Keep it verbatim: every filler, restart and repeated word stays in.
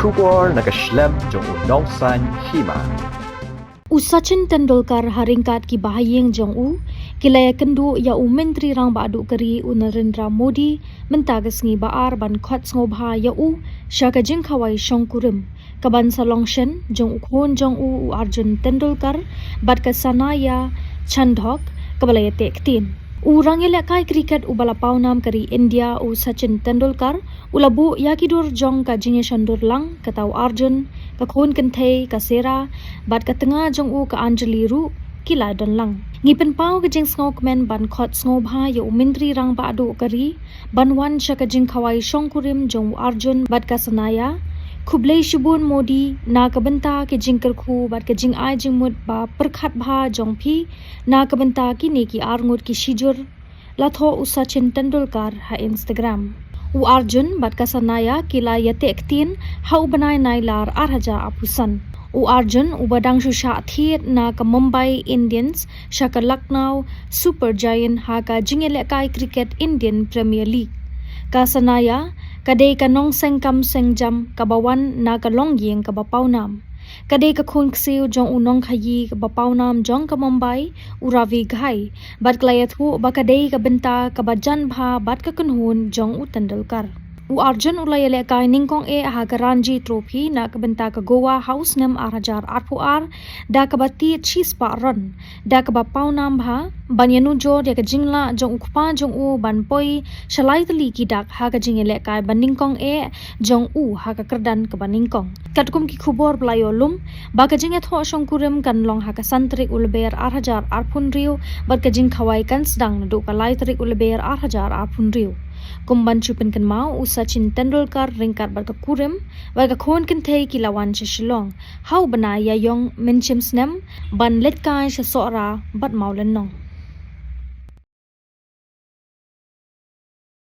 Khubor na ka shlem jong u Nongsaiñ Hima. U Sachin Tendulkar ha ryngkat ki bahaïing jong u ki la ïakynduh ïa u Myntri Rangbah Duh ka ri u Narendra Modi mynta ka sngi Ba-ar ban khot sngewbha ïa u sha ka jingkhawai shongkurim kaban sa long shen jong u khun jong u u Arjun Tendulkar bad ka Sanaya Chandhok kaba la ïateh ktien. U rangïalehkai cricket uba la pawnam ka ri India u Sachin Tendulkar u la buh ïa ki dur jong ka jingïashondur lang, kata u Arjun, ka khun kynthei ka Sera bad ka tnga jong u ka Anjali ruh ki la don lang. Ngi pynpaw ka jingsngewkmen ban khot sngewbha ïa u Myntri Rangbah Duh ka ri ban wan sha ka jingkhawai shongkurim jong u Arjun bad ka Sanaya. Khublei shibun Modi na ka bynta ki jingkyrkhu bad ka jingai jingmut ba pyrkhat bha jong phi na ka bynta kine ki arngut ki shijur, la thoh u Sachin Tendulkar ha Instagram. U Arjun bad ka Sanaya ki la ïateh ktien ha u bnai Nailar ar hajar arphew san. U Arjun uba dang shu shah thied na ka Mumbai Indians sha ka Lucknow Super Giant ha ka jingïalehkai cricket Indian Premier League. Ka Sanaya ka dei ka nongseng kam seng jam kaba wan na ka longïing kaba pawnam. Ka dei ka khun ksiew jong u nongkhaïi kaba pawnam jong ka Mumbai u Ravi Ghai bad ka la ïathuh ba ka dei ka bynta kaba jan bha bad ka kynhun jong u Tendulkar. U Arjun u la ïalehkai nyngkong eh ha ka Ranji Trophy na ka bynta ka Goa ha u snem ar hajar arphew ar da kaba tied shispah run, da kaba pawnam bha ban ïanujor ïa ka jinglah jong u kpa jong u ban poi sha lai tylli ki dak ha ka jingïalehkai ba nyngkong eh jong u ha ka kyrdan kaba nyngkong. Katkum ki khubor ba la ïoh lum ba ka jingïathoh shongkurim kan long ha ka san tarik u Lber ar hajar arphew hynriew bad ka jingkhawai kan sdang naduh ka lai tarik u Lber ar hajar arphew hynriew. Kum ban shu pynkynmaw, u Sachin Tendulkar ryngkat bad ka kurim bad ka khun kynthei ki la wan sha Shillong ha u bnai Ïaïong Mynshem Snem ban leit kai sha Sohra bad Mawlynnong.